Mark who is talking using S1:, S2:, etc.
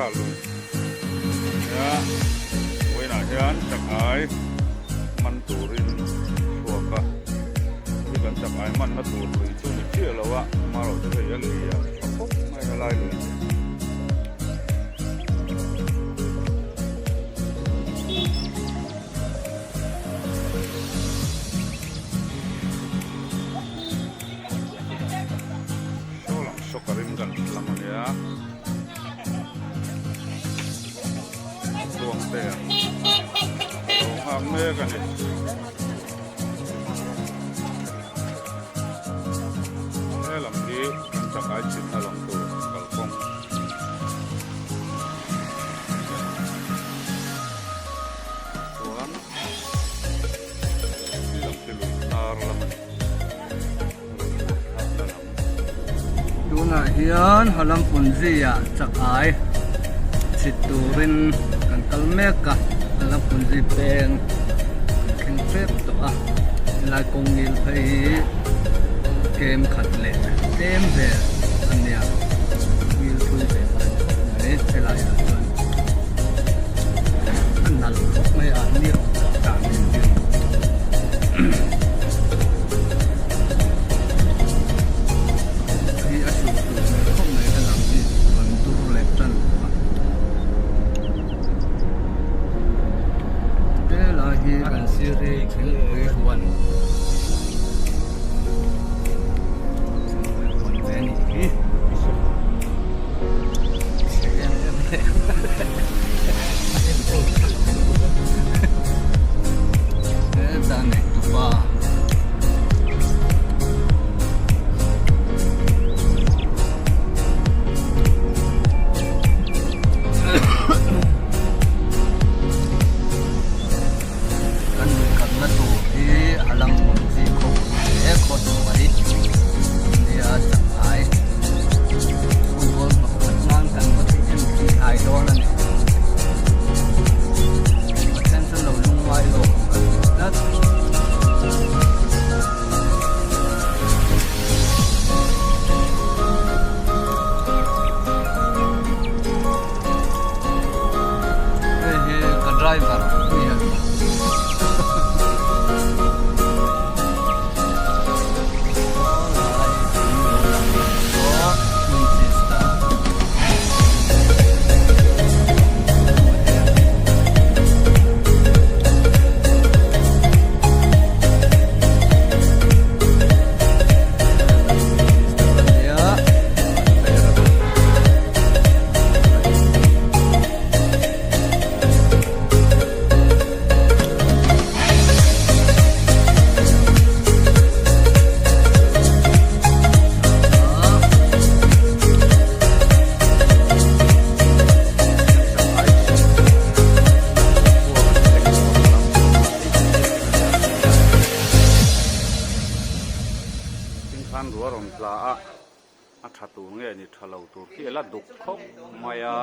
S1: Rah lui nia vawiinah hian chakai man turin chhuak a hi kan chakai manna tur lui chu ni chiah lo a amaherawhchu hei a lian tha khawp mai a lai lui hi. Saw lam saw ka ring kan lam a nia. Tluang te a lo nghak mek a ni. He lam hi kan chakai chhinna lam tur kalkawng. Chuan khi lam khi lui hnar lam a ni.
S2: Tunah hian Halampun-zia chak ai chhit turin kan kal mek a, Halampun-zi peng kan thleng hrep tawh a, helai kawng ngil phei hi kem khat leh tlem vel a nia, ngil thui ve ang khawp mai helai ah chuan a nalh khawp mai a ni rawng chak dan nen hian. Hi a hruh tur hmel khawp mai ka lam hi rawn dur leh tan tawh a helai hi kan sir hi thingpui huan thingpui huan ve a nih hi chhe em em leh Heta neihtupa Kan lui kalna tur hi a lang awm chi khawp hle khawt mai nia Sanghai football hnawh khat nan kan va thei em tih ai dawn a ni. Pathian chu lo lungngai lo ka ti tlat. Hei hi ka driver nia.
S1: Khan ruah rawn tla a a tha tur nge ni tha lo tur khi a la duk khawp mai a.